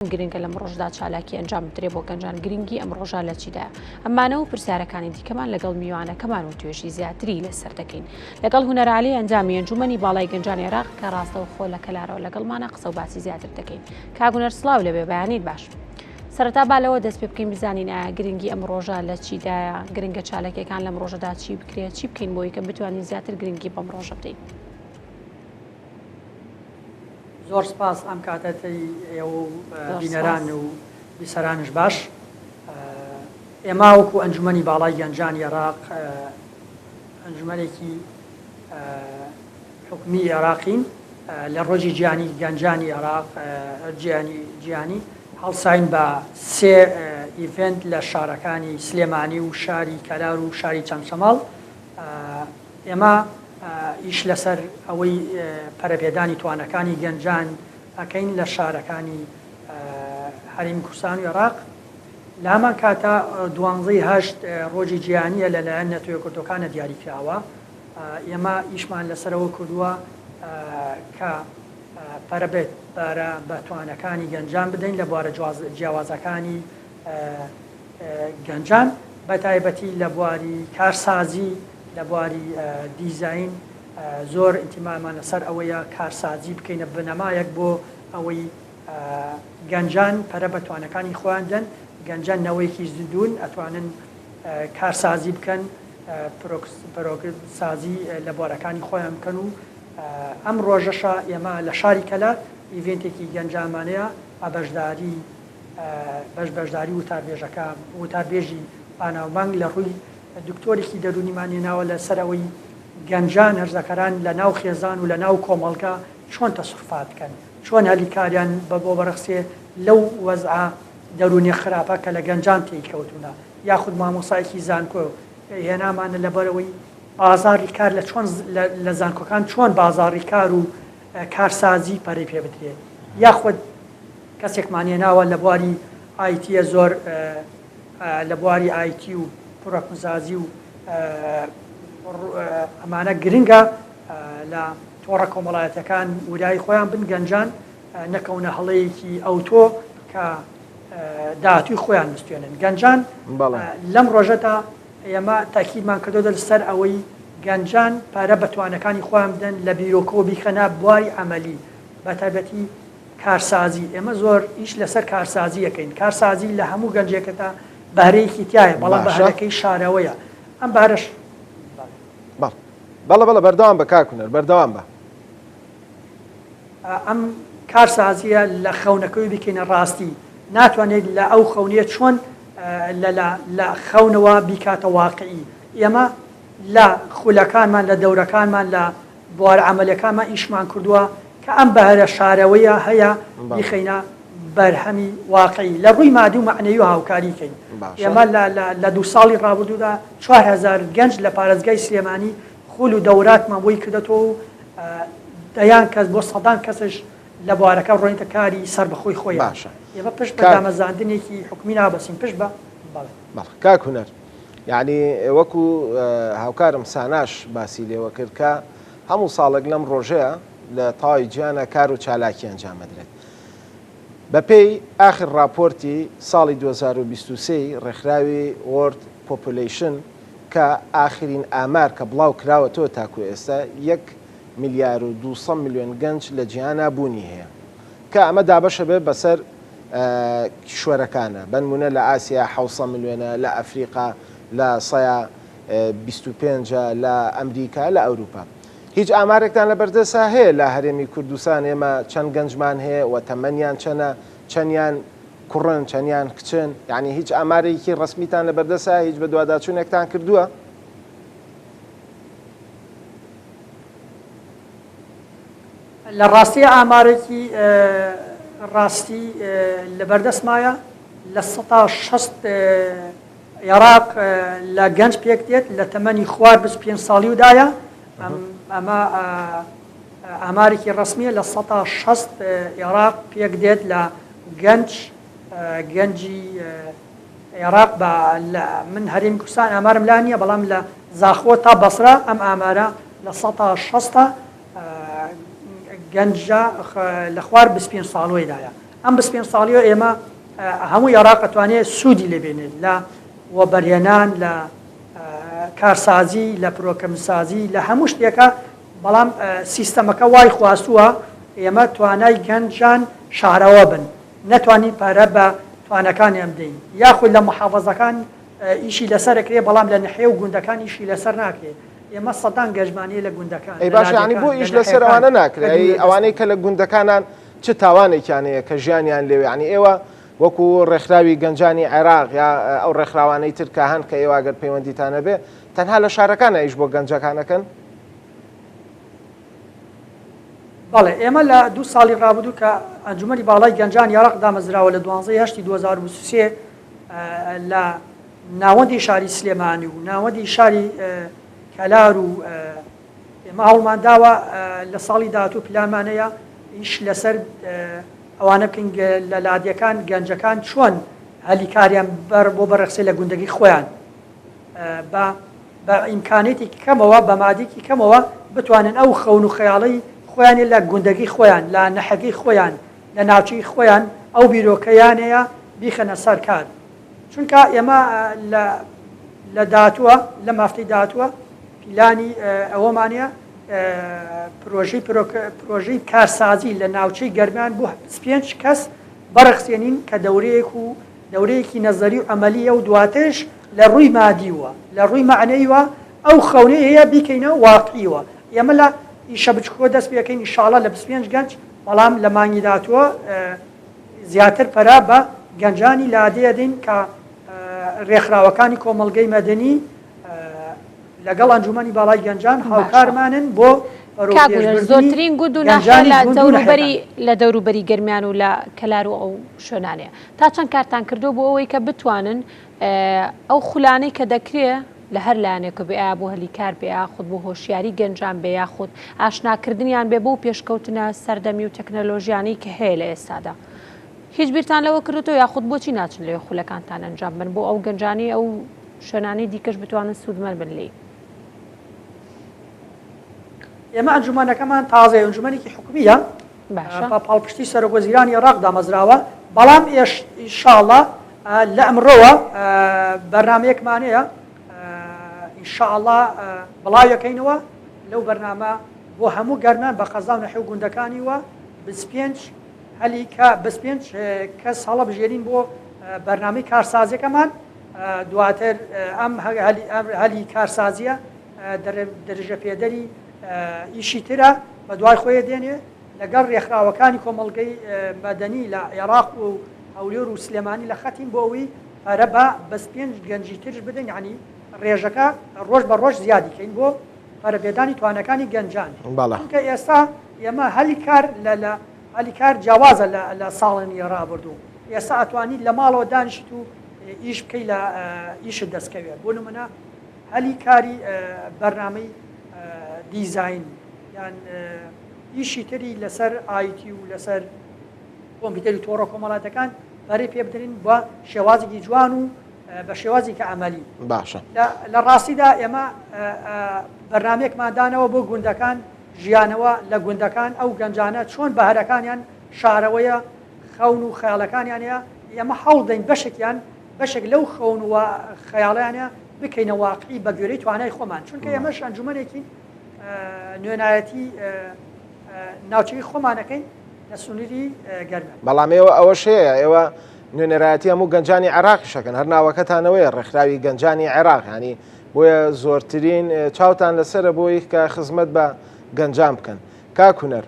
گرنگە لەم ڕۆژدا چالاکی ئەنجام بدرێ بۆ گەنجان گرنگی ئەم ڕۆژە لە چیدایە؟ ئەمانە و پرسیارەکانی دیکەمان لەگەڵ میوانەکەمان و توێژی زیاتری لەسەر دەکەین لەگەڵ هونەرالی ئەندامی ئەنجومەنی باڵای گەنجانی عێراق کە ڕاستەوخۆ لە کەلارەوە لەگەڵمانە قسە و باسی زیاتر دەکەین کاک هونەر سڵاو لەبێ بەیانیت باش. سەرەتا با لەوە دەست پێ بکەین بزانین ئایا گرنگی ئەم ڕۆژە لە چیدایە گرنگە چالاکیەکان لەم ڕۆژەدا چی بکرێت چی بکەین بۆی کە بتوانین زیاتر گرنگی بەم ڕۆژە بدەین. زۆر سپاس ئەم کاتەتەی ئێوە و بینەران و بیسەرانش باش. ئێمە وەکو ئەنجومەنی باڵای گەنجانی عێراق ئەنجومەنێکی حکومی عێراقین لە ڕۆژی جیهانی گەنجانی عێراق جیهانی هەڵساین بە سێ event لە شارەکانی سلێمانی و شاری کەلار و شاری چەمچەماڵ. ئێمە ئیش لەسەر ئەوەی پەرەپێدانی توانەکانی گەنجان ئەکەین لە شارەکانی هەرێمی کوردستان و عێراق. لە هەمان کاتا دوانزەی هەشت ڕۆژی جیهانییە لەلایەن نەتەوە یەکگرتووەکانە دیاری کراوە. ئێمە ئیشمان لەسەرەوە کردووە کە پەرە بە توانەکانی گەنجان بدەین لە بوارە جیاوازەکانی گەنجان بەتایبەتی لە بواری کارسازی، لە بواری دیزاین زۆر ئینتیمامان لەسەر ئەوەیە کارسازی بکەینە بنەمایەک بۆ ئەوەی گەنجان پەرە بە توانەکانی خۆیان بدەن، گەنجان نەوەیەکی زیندوون ئەتوانن کارسازی بکەن، پرۆکسازی لە بوارەکانی خۆیان بکەن و ئەم ڕۆژەشە ئێمە لە شاری کەلار event ێکی گەنجانمانەیە بە بەشداری بەش بەشداری وتاربێژەکە وتاربێژی باناوبانگ لە ڕووی دکتۆرێکی دەروونیمان هێناوە لەسەر ئەوەی گەنجان هەرزەکەران لە ناو خێزان و لە ناو کۆمەڵگا چۆن تەسروفات بکەن چۆن هەلی کاریان بە بۆ بەرەخسێ لەو وەزعە دەروونیە خراپە کە لە گەنجان تێی کەوتوونە یاخود مامۆسایەکی زانکۆ هێنامانە لەبەرئەوەی بازاڕی کار لە چۆن لە زانکۆکان چۆن بازاڕی کار و کارسازی پەرەی پێ بدرێ یاخود کەسێکمان هێناوە لە بواری ئایتیە زۆر لە بواری ئایتی و پرۆکمسازی و ئەمانە گرنگە لە تۆڕە کۆمەڵایەتەکان ورای خۆیان بن گەنجان نەکەونە هەڵەیەکی ئەوتۆ کە داهاتوی خۆیان بستێنن گەنجان لەم ڕۆژەدا ئێمە تاکیدمان کردۆتە لەسەر ئەوەی گەنجان پارە بە توانەکانی خۆیان بدەن لە بیرۆکەوە بیخەنە بواری عملی بە تایبەتی کارسازی، ئێمە زۆر ئیش لەسەر کارسازی ئەکەین، کارسازی لە هەموو گەنجێکەدا بەهرەیەکی تیایە، بەڵام باشە. بەهرەکەی شارەوەیە، ئەم بەهرەش بەڵێ. بەڵێ. بەڵێ بەڵێ بەردەوام بە کاک هونەر، بەردەوام بە. ئەم کارسازییە لە خەونەکەی بیکەینە ڕاستی، ناتوانێت لە ئەو خەونەیە چۆن لە لە لە خەونەوە بیکاتە واقعی، ئێمە لە خولەکانمان، لە دەورەکانمان، لە بوارە عەمەلیەکانمان ئیشمان کردووە کە ئەم بەهرە شارەوەیە هەیە بیخەینە بەرهەمی واقعی لە ڕووی مادی و مەعنەوی و هاوکاری کەین. ئێمە لە دوو ساڵی ڕابردوودا 4000 گەنج لە پارێزگای سلێمانی خول و دەوراتمان بۆی کردەتەوە و دەیان کەس بۆ سەدان کەسش لە بوارەکە ڕۆینتە کاری سەربەخۆی خۆیان. باشە. ئێمە پشت بە دامەزراندنێکی حکومی نابەستین، پشت بە بەڵێ. بەڵێ کاک هونەر. یەعنی وەکو هاوکارم ساناش باسی لێوە کرد کە هەموو ساڵێک لەم ڕۆژەیە لە تەواوی جیهانە کار و چالاکی ئەنجام ئەدرێت. بەپێی ئاخر ڕاپۆرتی ساڵی 2023 ی ڕێکخراوی World Population کە ئاخرین ئامار کە بڵاو کراوەتەوە تاکو ئێستا یەک ملیار و 200 ملیۆن گەنج لە جیهانا بوونی هەیە. کە ئەمە دابەشە بێت بەسەر کیشوەرەکانە، بەنمونە لە ئاسیا 700 ملیۆنە، لە ئەفریقا لە سەیا 25 ە، لە ئەمریکا، لە ئەوروپا. هیچ ئامارێکتان لە بەردەستا هەیە لە هەرێمی کوردستان ئێمە چەند گەنجمان هەیە و تەمەنیان چەنە، چەنیان کوڕن، چەنیان کچن، یانی هیچ ئامارێکی ڕەسمیتان لە بەردەستا هەیە، هیچ بەدواداچوونێکتان کردووە؟ لە ڕاستیا ئامارێکی ڕاستی لەبەردەستمایە 60% عێراق لە گەنج پێک دێت لە تەمەنی خوار 25 ساڵی و دایە ئەمە ئامارێکی ڕسمیە 60% عێراق پێک دێت لە گەنج گەنجی عێراق بە لە من هەرێمی کوردستان ئامارم لا نییە بەڵام لە زاخۆ تا بەسرە ئەم ئامارە لە سەتا شەستە گەنجە لە خوار 25 ساڵوەیدایە. ئەم 25 ساڵیەوە ئێمە هەموو عێراق ئەتوانێت سوودی لێ بێنێت لە وەبەرهێنان لە کارسازی لە پرۆکەمسازی لە هەموو شتێکە بەڵام سیستەمەکە وای خواستووە ئێمە توانای گەنجان شارەوە بن نەتوانین پارە بە توانەکانیان بدەین یاخود لە محافەزەکان ئیشی لەسەر ئەکرێ بەڵام لە نەحیە و گوندەکان ئیشی لەسەر ناکرێ ئێمە سەدان گەنجمان هەیە لە گوندەکان ئەی لە باشە یانی لادێکان بۆ لە ئیش لەسەر نەحیەکان ئەوانە کە ناکرێ ئەی دوورە دەستن. ئەوانەی کە لە گوندەکانان چ تاوانێکیان هەیە کە ژیانیان لێوێ یانی ئێوە وەکو ڕێکخراوی گەنجانی عێراق یا ئەو ڕێکخراوانەی تر کە هەن کە ئێوە ئەگەر پەیوەندیتان هەبێ تەنها لە شارەکانا ئیش بۆ گەنجەکان ئەکەن؟ بەڵێ، ئێمە لە دوو ساڵی ڕابردوو کە ئەنجومەنی باڵای گەنجانی عێراق دامەزراوە لە دوانزە ی هەشتی 2023 لە ناوەندی شاری سلێمانی و ناوەندی شاری کەلار و ئێمە هەوڵمان داوە لە ساڵی داهاتوو پلانمان هەیە ئیش لەسەر ئەوانە بکەین لە لادێکان گەنجەکان چۆن هەلی کاریان بەر بۆ بەڕێخسێ لە گوندەکەی خۆیان بە بە ئیمکانێتێکی کەمەوە بە مادێکی کەمەوە بتوانن ئەو خەون و خەیاڵەی خۆیانی لە گوندەکەی خۆیان لە نەحەکەی خۆیان لە ناوچەی خۆیان ئەو بیرۆکەیانەیە بیخەنە سەر کار چونکە ئێمە لە لە داهاتووە لەم هەفتەی داهاتووە پیلانی ئەوەمان هەیە پرۆژەی پرۆژەی کارسازی لە ناوچەی گەرمیان بۆ 25 کەس بەڕەخسێنین کە دەورەیەک و دەورەیەکی نەزەری و عەمەلییە و دواترش لە ڕووی مادیوە لە ڕووی مەعنەیوە ئەو خەونەی هەیە بیکەینە واقعیوە ئێمە لە ئیشە بچوکەوە دەست پێکەین ئیشاڵا لە 25 گەنج بەڵام لە مانگی داهاتووە زیاتر پەرە بە گەنجانی لادێ ئەدەین کە رێکخراوەکانی کۆمەڵگەی مەدەنی لەگەڵ ئەنجومەنی باڵای گەنجان هاوکارمانن بۆ کاک هونەر زۆرترین گوند و ناحیە گەنجانی لە گوند و دەوروبەری ناحیەکان. لە دەوروبەری گەرمیان و لە کەلار و ئەو شوێنانەیە تا چەند کارتان کردووە بۆ ئەوەی کە بتوانن ئەو خولانەی کە دەکرێ لە هەر لایەنێک بێ ئایا بۆ هەلی کار بێ یاخود بۆ هۆشیاری گەنجان بێ یاخود ئاشناکردنیان بێ بەو پێشکەوتنە سەردەمی و تەکنەلۆژیانەی کە هەیە لە ئێستادا هیچ بیرتان لەوە کردۆتەوە یاخود بۆچی ناچن لەوێ خولەکانتان ئەنجام بن بۆ ئەو گەنجانەی ئەو شوێنانەی دیکەش بتوانن سوودمەند بن لێی؟ ئێمە ئەنجومەنەکەمان تازەیە ئەنجومەنێکی حکومییە باشە. بە پاڵپشتی سەرۆک وەزیرانی عێراق دامەزراوە بەڵام ئێش ئینشاڵڵا لە ئەمڕۆوە بەرنامەیەکمان هەیە ئینشاڵڵا بڵاویەکەینەوە لەو بەرنامە بۆ هەموو گەرمیان بە قەزا و نەحیە و گوندەکانی و 25 هەلی کە 25 کەس هەڵەبژێرین بۆ بەرنامەی کارسازیەکەمان دواتر ئەم هەلی کارسازیە درێژەپێدەری ئیشی ترە بەدوای خۆی دێنێ لەگەڵ رێکخراوەکانی کۆمەڵگەی مەدەنی لە عێراق و هەولێر و سلێمانی لە خەتین بۆ ئەوەی پەرە بە 25 گەنجی ترش بدەین یانی رێژەکە رۆژ بە رۆژ زیادی کەین بۆ پەرەپێدانی توانەکانی گەنجان چونکە ئێستا ئێمە هەلی کار لە لە هەلی کار جیاوازە لە لە ساڵانی رابردوو ئێستا ئەتوانیت لە ماڵەوە دانیشیت و ئیش بکەی لە ئیشت دەستکەوێت بۆ نمونە هەلی کاری بەرنامەی دیزاین یان ئیشی تری لەسەر ئایتی و لەسەر کۆمپیوتەری تۆڕە کۆمەڵاتەکان پەرەی پێ بدرین بە شێوازێکی جوان و بە شێوازێکی عملی باشە لە ڕاستیدا ئێمە بەرنمەیەکمان دانەوە بۆ گوندەکان ژیانەوە لە گوندەکان ئەو گەنجانە چۆن بەهرەکانیان شارەوەیە خەون و خەیاڵەکانیان هەیە ئێمە هەوڵ دەین بەشێکیان بەشێک لەو خەون و خەیاڵیانە بکەینە واقعی بە گوێرەی توانای خۆمان چونکە ئێمەش ئەنجومەنێکین نوێنایەتی ناوچەی خۆمانەکەین لە سنووری گەرمە. بەڵام ئێوە ئەوەش هەیە ئێوە نوێنەرایەتی هەموو گەنجانی عێراقیش ئەکەن هەر ناوەکەتانەوەیە ڕێکخراوی گەنجانی عێراق ینی بۆیە زۆرترین چاوتان لەسرە بۆی کە خزمەت بە گەنجان بکەن کاک هونەر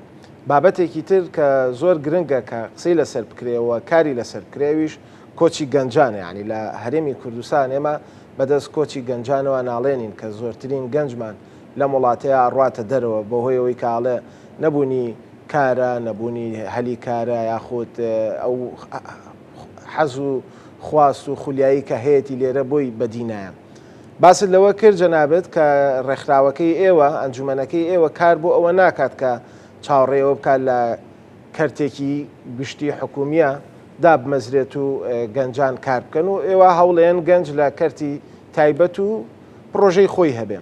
بابەتێکی تر کە زۆر گرنگە کە قسەی لەسەر بکرێ و کاری لەسەر بکرێ ئەویش کۆچی گەنجانە یانی لە هەرێمی کوردستان ئێمە بەدەست کۆچی گەنجانەوە ناڵێنین کە زۆرترین گەنجمان لەم وڵاتەیە ئەڕواتە دەرەوە بەهۆی ئەوەی کە ئاڵێ نەبوونی کارە نەبوونی هەلی کارە یاخود ئەو حەز و خواست و خولیایی کە هەیەی لێرە بۆی بەدی نایە. باست لەوە کرد جەنابت کە ڕێکخراوەکەی ئێوە ئەنجومەنەکەی ئێوە کار بۆ ئەوە ناکات کە چاوەڕێی ئەوە بکات لە کەرتێکی گشتی حکومیە دابمەزرێت و گەنجان کار بکەن و ئێوە هەوڵێن گەنج لە کەرتی تایبەت و پڕۆژەی خۆی هەبێ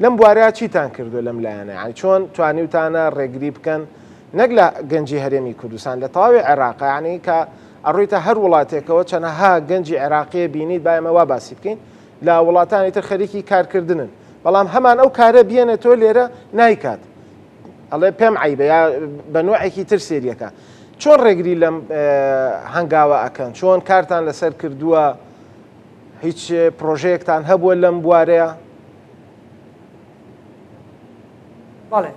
لەم بوارە چیتان کردو لەم لایەنە یانی چۆن توانیوتانە ڕێگری بکەن؟ نەک لە گەنجی هەرێمی کوردستان لە تەواوی عێراق یعنی کە ئەڕۆیتە هەر وڵاتێکەوە چەنەها گەنجی عێراقیە بینیت با ئێمە وا باسی بکەین لە وڵاتانی تر خەریکی کارکردنن بەڵام هەمان ئەو کارە بیەنێتەوە لێرە نایکات ئەڵێ پێم عیبە یا بە نوعێکی تر سێریەکە چۆن ڕێگری لەم هەنگاوە ئەکەن چۆن کارتان لەسەر کردووە هیچ پرۆژەیەکتان هەبووە لەم بوارەیە؟ بەڵێ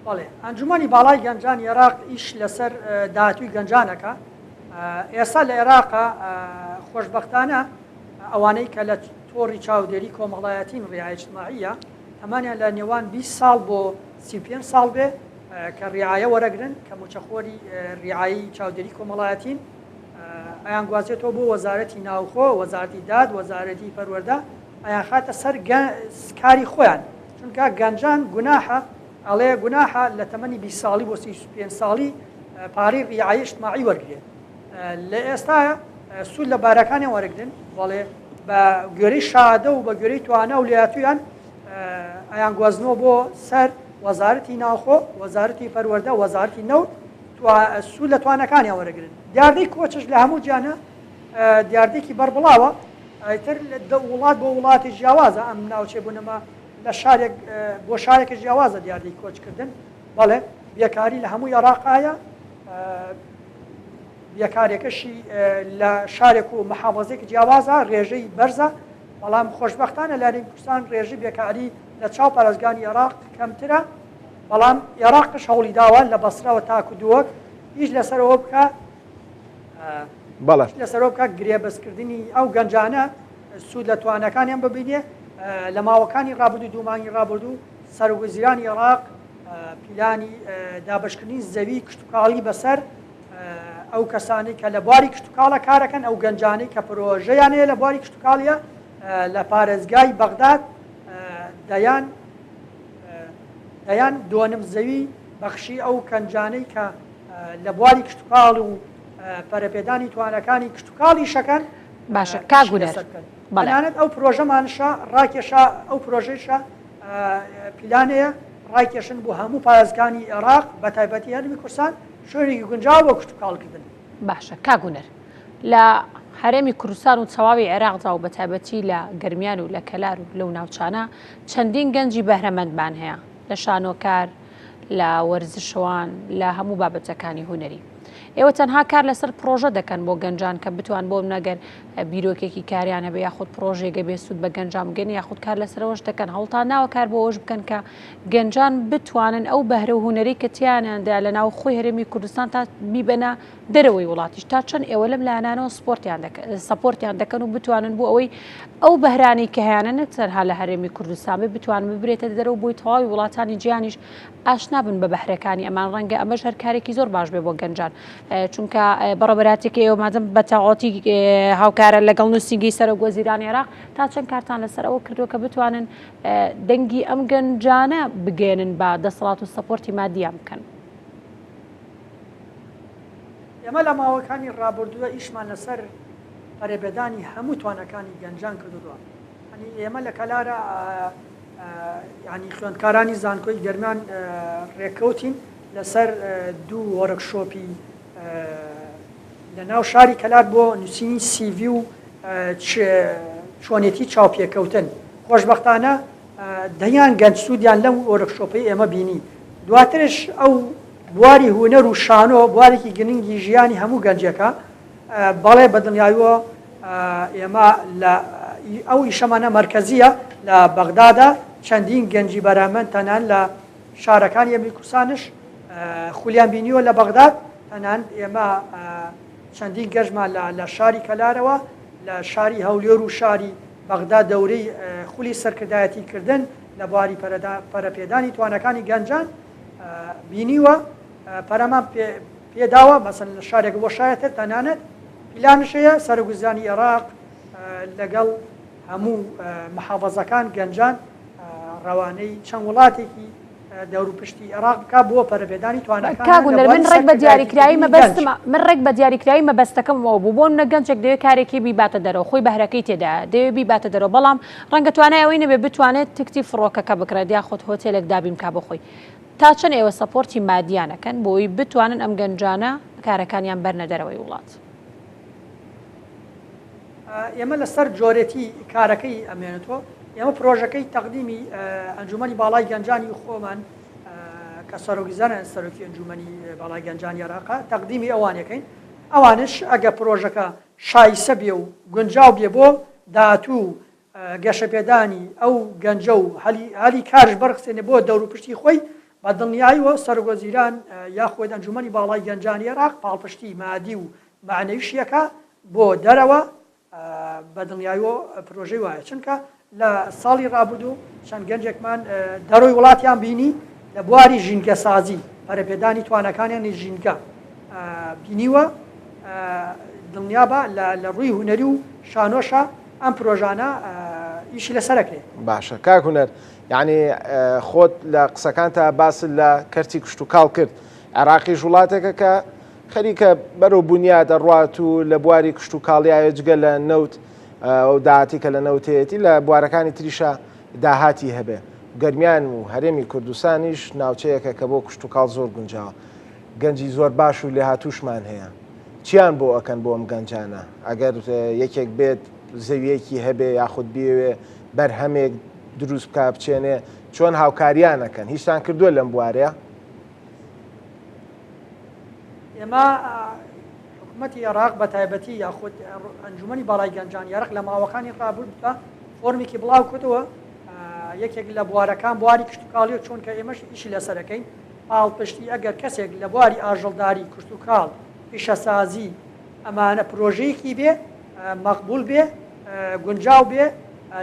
بەڵێ ئەنجومەنی باڵای گەنجانی عێراق ئیش لەسەر داهاتووی گەنجانەکە ئێستا لە عێراقا خۆشببختانە ئەوانەی کە لە تۆڕی چاودێری کۆمەڵایەتین ڕیاە اجتماعیە تەمانیان لە نێوان 20 ساڵ بۆ 35 ساڵ بێ کە ڕعاە وەرەگرن کە موچەخۆری ڕعایی چاودێری کۆمەڵایەتین ئەیانگوازێتەوە بۆ وەزارەتی ناوخۆ، وەزارەتی داد، وەزارەتی پەروەردە، ئەیانخاتە سەر کاری خۆیان، چونکە گەنجان گوناحە، ئەڵێ گوناحە لە تەمەنی 20 ساڵی بۆ 35 ساڵی پارەی ڕیعایە اجتماعی وەرگێت لە ئێستاە سوود لە بارەکانیان وەرگن بەڵێ بە گوێرەی شادە و بە گوێرەی توانا و لێهاتوویان ئەیانگوازنەوە بۆ سەر وەزارەتی ناوخۆ، وەزارەتی پەروەردە، وەزارەتی نەوت، سوود لە توانەکانیان وەرەگرن. دیاردەی کۆچش لە هەموو جیهانە دیاردەیەکی بەربڵاوە، ئیتر وڵات بۆ وڵاتی جیاوازە، ئەم ناوچەی بۆ نمە لە شارێک بۆ شارێکی جیاوازە دیاردەی کۆچکردن. بەڵێ بێکاری لە هەموو عێراقایە، بێکارێکەشی لە شارێک و محافەزێکی جیاوازە ڕێژەی بەرزە، بەڵام خۆشبەختانە لە هەرێمی کوردستان ڕێژەی بێکاری لە چاو پارێزگانی عێراق کەمترە، بەڵام ئێراقش هەوڵی داوە لە بەسرەوە تاکو دهۆک ئیش لەسەر ئەوە بکا بەڵێ لەسەر ئەوە بکا گرێبەستکردنی ئەو گەنجانە سوود لە توانەکانیان ببینێ لە ماوەکانی ڕابردوو دوو مانگی ڕابردوو سەرۆکوەزیرانی عێراق پیلانی دابەشکردنی زەوی کشتوکاڵی بەسەر ئەو کەسانی کە لە بواری کشتوکاڵە کارەکەن ئەو گەنجانەی کە پرۆژەیان هەیە لە بواری کشتوکاڵیە لە پارێزگای بەغداد دەیان دەیان دۆنم زەوی بەخشی ئەو کەنجانەی کە لە بواری کشتوکاڵ و پەرەپێدانی توانەکانی کشتوکاڵ ئیشەکەن باشە کاک هونەر بەڵێ. تەنانەت ئەو پرۆژەمانشە ڕاکێشا ئەو پرۆژەیشە پیلانەیە ڕایکێشن بۆ هەموو پارێزگانی عێراق بە تایبەتی هەرێمی کوردستان شوێنێکی گونجاو بۆ کشتوکاڵکردن. باشە کاک هونەر لە هەرێمی کوردستان و تەواوی عێراقدا و بەتایبەتی لە گەرمیان و لە کەلار و لەو ناوچانە چەندین گەنجی بەهرەمەندمان هەیە لە شانۆکار لە وەرزشەوان لە هەموو بابەتەکانی هونەری ئێوە تەنها کار لەسەر پرۆژە دەکەن بۆ گەنجان کە بتوان بۆ نەگەر بیرۆکێکی کاریان هەبێ یاخود پرۆژێگە بێ سوود بە گەنجان بگەن یاخود کار لەسەرەوەش دەکەن هەوڵتان ناوە کار بۆ ئەوش بکەن کە گەنجان بتوانن ئەو بەهرە و هونەری کە تیانیاندا لە ناو خۆی هەرێمی کوردستان تا بیبەنە دەرەوەی وڵاتیش تا چەند ئێوە لەم لایەنانەوە سپۆرتیان دەکەن سەپۆرتیان دەکەن و بتوانن بۆ ئەوەی ئەو بەهرانەی کە هەیانە نەک تەنها لە هەرێمی کوردستان بێ بتوانن ببرێتە دەرەوە بۆی تەواوی وڵاتانی جیهانیش ئاشنا بن بە بەهرەکانی ئەمان ڕەنگە ئەمەش هەر کارێکی زۆر باش بێ بۆ گەنجان چونکە بەڕێوەبەراتێکی ئێوە مادەم بە تەواوەتی هاوکارە لەگەڵ نووسینگەی سەرۆک وەزیرانی عێراق تا چەند کارتان لەسەر ئەوە کردووە کە بتوانن دەنگی ئەم گەنجانە بگەێنن بە دەسەڵات و سەپۆرتی مادیان بکەن. ئێمە لە ماوەکانی ڕابردووە ئیشمان لەسەر پەرەپێدانی هەموو توانەکانی گەنجان کردووە ینی ئێمە لە کەلارە ینی خوێندکارانی زانکۆی گەرمیان ڕێککەوتین لەسەر دوو وۆرکشۆپی لە ناو شاری کەلار بۆ نووسینی سیڤی و چۆنێتی چاوپێکەوتن خۆشببختانە دەیان گەنج سوودیان لەم وۆرکشۆپەی ئێمە بینی دواترش ئەو بواری هونەر و شانۆ بوارێکی گرنگی ژیانی هەموو گەنجێکە، بەڵێ بە دڵنیاییەوە ئێمە لە ئەو ئیشەمانە مەرکەزییە لە بەغدادا چەندین گەنجی بەرامەند تەنان لە شارەکانی ئەمری کوردستانش خولیان بینیوە لە بەغداد تەنانەت ئێمە چەندین گەنجمان لە شاری کەلارەوە لە شاری هەولێر و شاری بەغدا دەورەی خولی سەرکردایەتی کردن لە بواری پەرەپێدانی توانەکانی گەنجان بینیوە پەرەمان پێداوە مەسەن لە شارێک بۆ شارێتر تەنانەت پیلانش هەیە سەرۆکوەزیرانی عێراق لەگەڵ هەموو محافەزەکان گەنجان ڕەوانەی چەند وڵاتێکی دەوروپشتی عێراق بکات بۆ پەرەپێدانی تواناکانیان کاک لە هونەر من بواری ڕێک بە دیاریکراوی سەرکردایەتیکردنی گەنج. مەبەستم من ڕێک بە دیاریکراوی مەبەستەکەم ئەوە بوو بۆ نمونە گەنجێک دەیەوێت کارێکی بیباتە دەرەوە خۆی بەهرەکەی تێدایە دەیەوێت بیباتە دەرەوە بەڵام ڕەنگە توانای ئەوەی نەبێت بتوانێت تکتی فڕۆکەکە بکڕێت یاخود هۆتێلێک دابین بکات بۆ خۆی. تا چەند ئێوە support ی مادیان ئەکەن بۆ ئەوەی بتوانن ئەم گەنجانە کارەکانیان بەرنە دەرەوەی وڵات؟ ئێمە لەسەر جۆرێتی کارەکەی ئەمێنێتەوە، ئێمە پرۆژەکەی تەقدیمی ئەنجومەنی باڵای گەنجانی خۆمان کە سەرۆک زانایان سەرۆکی ئەنجومەنی باڵای گەنجانی عێراقە تەقدیمی ئەوانەکەین، ئەوانش ئەگە پرۆژەکە شایسە بێ و گونجاو بێ بۆ داهاتوو و گەشەپێدانی ئەو گەنجە و هەلی کارش بەرخسێنێ بۆ دەوروپشتی خۆی، بە دڵنیاییەوە سەرۆکوەزیران یاخود ئەنجومەنی باڵای گەنجانی عێراق پاڵپشتی مادی و مەعنەویشی ئەکا بۆ دەرەوە، بە دڵنیاییەوە پرۆژەی وایە، چونکە لە ساڵی ڕابردوو چەند گەنجێکمان دەرۆی وڵاتیان بینی لە بواری ژینگەسازی، پەرەپێدانی تواناکانیانی ژینگە بینیوە، دڵنیابە لە ڕووی هونەری و شانۆشە ئەم پرۆژانە ئیشی لەسەر ئەکرێ. باشە کاک هونەر یانی خۆت لە قسەکانتا باست لە کەرتی کشتوکاڵ کرد، عێراقیش وڵاتێکە کە خەریکە بەرەو بونیاد ئەڕوات و لە بواری کشتوکاڵیا جگە لە نەوت ئەو داهاتی کە لە نەوت هەیەتی لە بوارەکانی تریشا داهاتی هەبێ. گەرمیان و هەرێمی کوردستانیش ناوچەیەکە کە بۆ کشتوکاڵ زۆر گونجاوە. گەنجی زۆر باش و لێهاتووشمان هەیە. چیان بۆ ئەکەن بۆ ئەم گەنجانە؟ ئەگەر یەکێک بێت زەویەکی هەبێ یاخود بیەوێ بەرهەمێک دروست بکا بچێنێ چۆن هاوکاریان ئەکەن؟ هیچتان کردووە لەم بوارەیە؟ ئێمە حکوومەتی عێراق بە تایبەتی یاخود ئەنجومەنی باڵای گەنجانی عێراق لە ماوەکانی ڕابردوودا فۆرمێکی بڵاو کردەوە یەکێک لە بوارەکان بواری کشتتوکاڵی چۆن کە ئێمەش ئیشی لەسەرەکەین پاڵپشتی ئەگەر کەسێک لە بواری ئاژەڵداری کشتتوکاڵ پیشەسازی ئەمانە پرۆژەیەکی بێ مەقبول بێ گونجاو بێ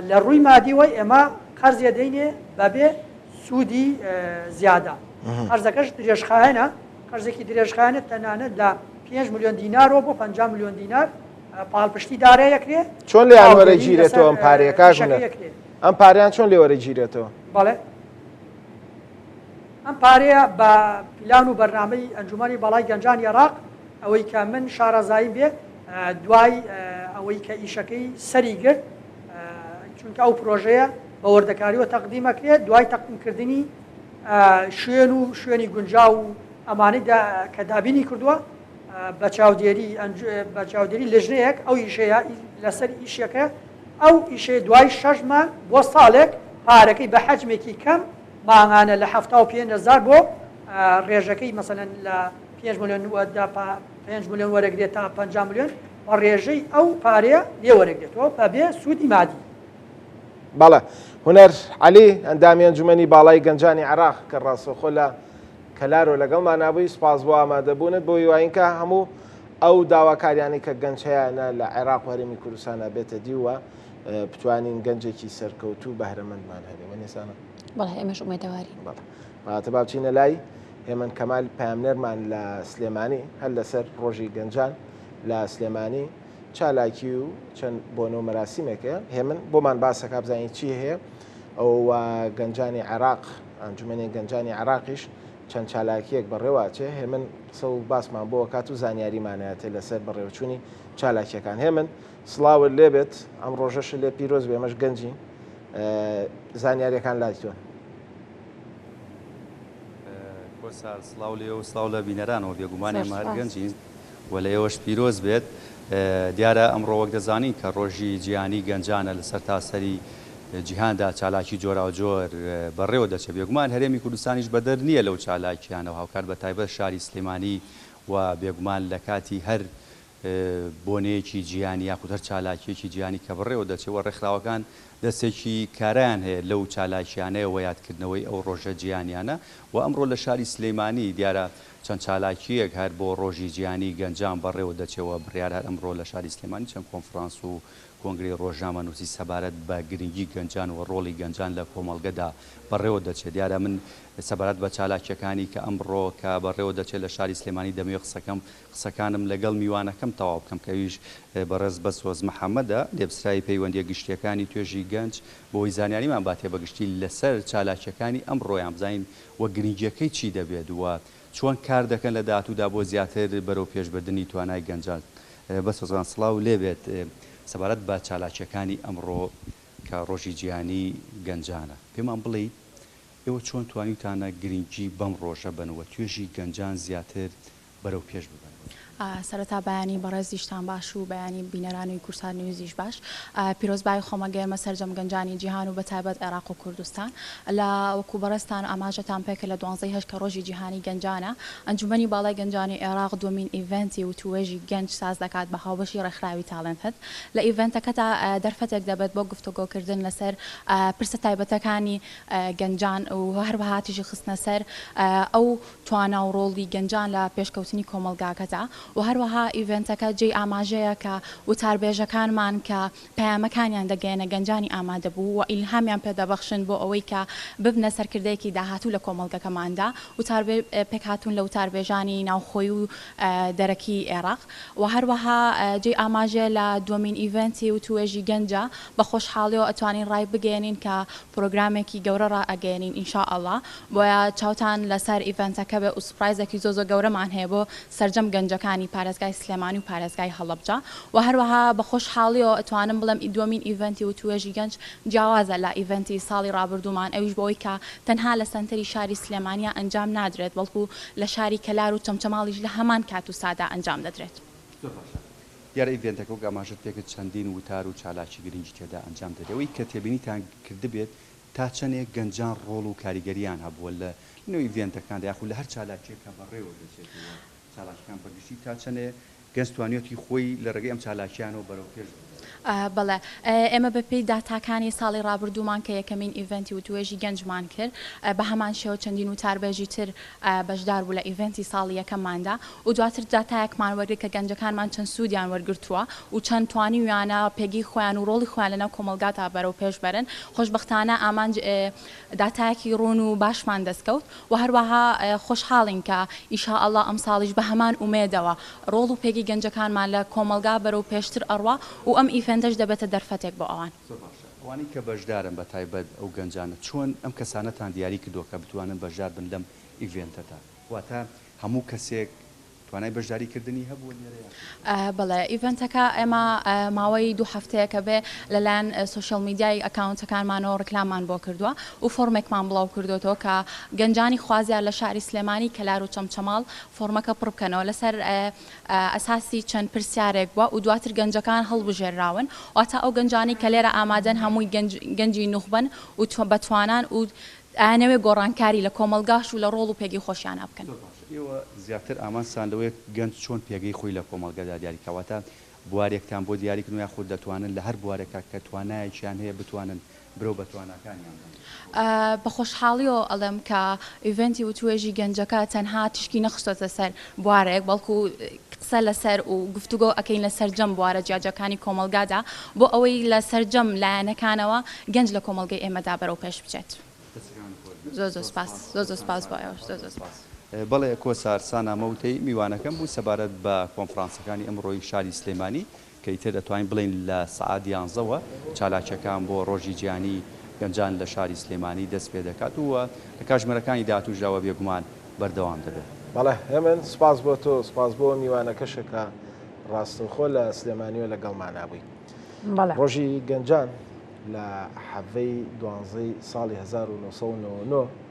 لە ڕووی مادیوە ئێمە قەرزێ دەینێ بەبێ سوودی زیادە قەرزەکەش درێژخایەنە، قەرزێکی درێژخایەنە تەنانەت لە 5 ملیۆن دینارەوە بۆ 50 ملیۆن دینار پاڵپشتی دارای ئەکرێ. چۆن لێیان وەرەگیرێتەوە ئەم پارەیە کاک هونەر؟ ئەم پارەیان چۆن لێ وەرەگیرێتەوە؟ بەڵێ ئەم پارەیە بە پلان و بەرنامەی ئەنجومەنی باڵای گەنجانی عێراق ئەوەی کە من شارەزاییم بێ دوای ئەوەی کە ئیشەکەی سەری گرت چونکە ئەو پرۆژەیە بە وردەکاریەوە تەقدیم ئەکرێت دوای تەقدیمکردنی شوێن و شوێنی گونجاو و ئەمانەی کە دابینی کردووە بە چاودێری بە چاودێری لژنەیەک ئەو ئیشەیە لەسەر ئیشەکە ئەو ئیشەیە دوای شەش مانگ بۆ ساڵێک پارەکەی بە حەجمێکی کەم مانگانە لە 75 هەزار بۆ ڕێژەکەی مەسەلەن لە 5 ملیۆن 5 ملیۆن وەرەگرێت تا 50 ملیۆن بە ڕێژەی ئەو پارەیە لێ وەرەگرێتەوە بەبێ سوودی مادی. بەڵێ هونەر عەلی ئەندامی ئەنجومەنی باڵای گەنجانی عێراق کە ڕاستەوخۆ لە کەلارۆ لەگەڵمانا بووی سوپاس بۆ ئامادەبوونت بۆ هیواین کە هەموو ئەو داواکاریانەی کە گەنج هەیانە لە عێراق و هەرێمی کوردستانا بێتە دی و بتوانین گەنجێکی سەرکەوتوو و بەهرەمەندمان هەبێ وەنیە سانا؟ بەڵێ ئێمەش ئومێدەوارین. بەڵێ باتە با بچینە لای هێمن کەمال پەیامنێرمان لە سلێمانی هەر لەسەر ڕۆژی گەنجان لە سلێمانی چالاکی و چەند بۆنە و مەراسیمێک هەیە هێمن بۆمان باسەکە بزانین چی هەیە ئەو گەنجانی عێراق ئەنجومەنی گەنجانی عێراقیش چەند چالاکیەک بەڕێوەچێ هێمن قسە و باسمان بۆ کات و زانیاریمانەتێ لەسەر بەڕێوەچوونی چالاکیەکان هێمن سڵاوت لێبێت ئەم ڕۆژەش لێ پیرۆز بێ ئێمەش گەنجین زانیاریەکان لای تۆن. کۆسار سڵاو لێ و سڵاو لە بینەرانەوە بێگومان ئێمە هەر گەنجین و لە ئێوەش پیرۆز بێت دیارە ئەمڕۆ وەک دەزانین کە ڕۆژی جیهانی گەنجانە لە سەرتاسەری جیهاندا چالاکی جۆراوجۆر بەڕێوە دەچێت بێگومان هەرێمی کوردستانیش بەدەر نییە لەو چالاکیانە و هاوکات بە تایبەت شاری سلێمانی و بێگومان لە کاتی هەر بۆنەیەکی جیهانی یاخود هەر چالاکییەکی جیهانی کە بەڕێوە دەچێت و ڕێکخراوەکان دەستێکی کارایان هەیە لەو چالاکییانەیە و یادکردنەوەی ئەو ڕۆژە جیهانیانە و ئەمڕۆ لە شاری سلێمانی دیارە چەند چالاکییەک هەر بۆ ڕۆژی جیهانی گەنجان بەڕێوە دەچێت و بڕیارە هەر ئەمڕۆ لە شاری سلێمانی چەند کۆنفرانس و کۆنگرەی ڕۆژنامەنووسی سەبارەت بە گرنگی گەنجان و ڕۆڵی گەنجان لە کۆمەڵگەدا بەڕێوە دەچێت. دیارە من سەبارەت بە چالاکییەکانی کە ئەمڕۆ کە بەڕێوە دەچێت لە شاری سلێمانی دەمەوێت قسەکەم قسەکانم لەگەڵ میوانەکەم تەواو بکەم کە ئەویش بەڕێز بەسۆز محەمەدە، لێپسراوی پەیوەندییە گشتییەکانی توێژی گەنج، بۆ ئەوەی زانیاریمان باتێ بە گشتی لەسەر چالاکییەکانی ئەمڕۆیان بزانین و گرنگییەکەی چی دەبێت و چۆن کار دەکەن لە داهاتوودا بۆ زیاتر بەرەو پێشبردنی توانای گەنجان. بەسۆز گیان سڵاو لێبێت سەبارەت بە چالاکییەکانی ئەمڕۆ کە ڕۆژی جیهانی گەنجانە پێمان بڵێیت؟ ئێوە چۆن توانیوتانە گرنگی بەم ڕۆژە بەن و توێژی گەنجان زیاتر بەرەو پێش ببەن؟ سەرەتا بەیانی بەڕێزیشتان باش و بەیانی بینەرانی کوردسات نیوزیش باش. پیرۆزبایی خۆم ئەگەیەنمە سەرجەم گەنجانی جیهان و بەتایبەت عێراق و کوردستان. لە وەکو بەڕێزتان ئاماژەتان پێکرد لە دوانزەی هەشت کە ڕۆژی جیهانی گەنجانە، ئەنجومەنی باڵای گەنجانی عێراق دووەمین ئیڤێنتی وتووێژی گەنج ساز دەکات بە هاوبەشی ڕێکخراوی تالێنت هەت. لە ئیڤێنتەکەدا دەرفەتێک دەبێت بۆ گفتوگۆکردن لەسەر پرسە تایبەتەکانی گەنجان و هەروەها تیشک خستنە سەر ئەو توانا و ڕۆڵی گەنجان لە پێشکەوتنی کۆمەڵگاکەدا و هەروەها ئیڤێنتەکە جێی ئاماژەیە کە وتاربێژەکانمان کە پەیامەکانیان دەگەیەنە گەنجانی ئامادەبوو و ئیلهامیان پێدەبەخشن بۆ ئەوەی کە ببنە سەرکردەیەکی داهاتوو لە کۆمەڵگەکەماندا وتاربێ پێکهاتوون لە وتاربێژانی ناوخۆی و دەرەکی عێراق و هەروەها جێی ئاماژەیە لە دووەمین ئیڤێنتی وتووێژی گەنجە بە خۆشحاڵیەوە ئەتوانین ڕایبگەیەنین کە پرۆگرامێکی گەورە ڕائەگەیەنین ان شاء اللە بۆیە چاوتان لەسەر ئیڤێنتەکە بێ و سوپرایزێکی زۆر زۆر گەورەمان هەیە بۆ سەرجەم گەنجەکانی پارێزگای سلێمانی و پارێزگای هەڵەبجە و هەروەها بە خۆشحاڵیەوە ئەتوانم بڵێم دووەمین ئیڤێنتی وتووێژی گەنج جیاوازە لە ئیڤێنتی ساڵی ڕابردوومان ئەویش بەوەی کە تەنها لە سەنتەری شاری سلێمانیا ئەنجام نادرێت بەڵکو لە شاری کەلار و چەمچەماڵیش لە هەمان کات و سادا ئەنجام دەدرێت. زۆر باشە. دیارە ئیڤێنتەکە وەک ئاماژەت پێکرد چەندین وتار و چالاکی گرنگی تێدا ئەنجام دەدرێت. ئەوەی کە تێبینیتان کردبێت تا چەندێک گەنجان ڕۆڵ و کاریگەرییان هەبووە لە نێو ئیڤێنتەکاندا یاخود لە هەر چالاکییەک کە بەڕێوە دەچێت و چالاکیەکان بە گشتی تا چەندێ گەنج توانیویەتی خۆی لە ڕێگەی ئەم چالاکییانەوە بەرەو پێش ببات؟ بەڵێ ئێمە بە پێی داتاکانی ساڵی ڕابردوومان کە یەکەمین ئیڤێنتی وتووێژی گەنجمان کرد بە هەمان شێوە چەندین وتاربێژی تر بەشدار بوو لە ئیڤێنتی ساڵی یەکەمماندا و دواتر داتایەکمان وەرگرت کە گەنجەکانمان چەند سوودیان وەرگرتووە و چەند توانیویانە پێگەی خۆیان و ڕۆڵی خۆیان لەناو کۆمەڵگادا بەرەو پێش بەرن خۆشبەختانە ئامانج داتایەکی ڕوون و باشمان دەستکەوت و هەروەها خۆشحاڵین کە ئیشائەڵا ئەمساڵیش بە هەمان ئومێدەوە ڕۆڵ و پێگەی گەنجەکانمان لە کۆمەڵگا بەرەو پێشتر ئەڕوا و ئەم ئیڤێنتەش دەبێتە دەرفەتێک بۆ ئەوان. زۆر باشە ئەوانەی کە بەشدارن بە تایبەت ئەو گەنجانە چۆن ئەم کەسانەتان دیاری کردووە کە بتوانن بەشدار بن لەم ئیڤێنتەدا واتە هەموو کەسێک توانای بەشداری کردنی هەبووە لێرە یان؟ بەڵێ ئیڤێنتەکە ئێمە ماوەی دوو هەفتەیەکە بێ لەلایەن سۆشیال میدیای ئەکاونتەکانمانەوە ڕیکلاممان بۆ کردووە و فۆرمێکمان بڵاو کردۆتەوە کە گەنجانی خوازیار لە شاری سلێمانی کەلار و چەمچەماڵ فۆرمەکە پڕ بکەنەوە لەسەر ئەساسی چەند پرسیارێک بووە و دواتر گەنجەکان هەڵبژێرراون واتە ئەو گەنجانەی کە لێرە ئامادەن هەمووی گەنجی نوخبەن و بەتوانان و ئەیانەوێ گۆڕانکاری لە کۆمەڵگاش و لە ڕۆڵ و پێگەی خۆشیانا بکەن. زۆر باشە ئێوە زیاتر ئامانجتان لەوەیە گەنج چۆن پێگەی خۆی لە کۆمەڵگەدا دیاری بکات واتە بوارێکتان بۆ دیاری کردووە یاخود دەتوانن لە هەر بوارێکا کە توانایەکیان هەیە بتوانن برەو بە تواناکانیان بەن؟ بە خۆشحاڵیەوە ئەڵێم کە ئیڤێنتی وتوێژی گەنجەکە تەنها تیشکی نەخستۆتە سەر بوارێک بەڵکو قسە لەسەر و گفتوگۆ ئەکەین لە سەرجەم بوارە جیاجیاکانی کۆمەڵگادا بۆ ئەوەی لە سەرجەم لایەنەکانەوە گەنج لە کۆمەڵگەی ئێمەدا بەرەو پێش بچێت. دەستەکانت خۆش بێت. زۆر زۆر سپاس. زۆر زۆر سپاس بۆ ئێوەش. زۆر زۆر سپاس. بەڵێ کۆسار سانا مەوتەی میوانەکەم بوو سەبارەت بە کۆنفرانسەکانی ئەمڕۆی شاری سلێمانی کە ئیتر دەتوانین بڵێین لە سەعات یانزەوە چالاکییەکان بۆ ڕۆژی جیهانی گەنجان لە شاری سلێمانی دەست پێدەکات و لە کاژمێرەکانی داهاتووشدا وە بێگومان بەردەوام دەبێت. بەڵێ هێمن، سوپاس بۆ تۆ، سوپاس بۆ میوانەکەشت کە ڕاستەوخۆ لە سلێمانییەوە لەگەڵمانا بووی. بەڵێ. ڕۆژی گەنجان لە حەڤەی دوانزەی ساڵی 1999.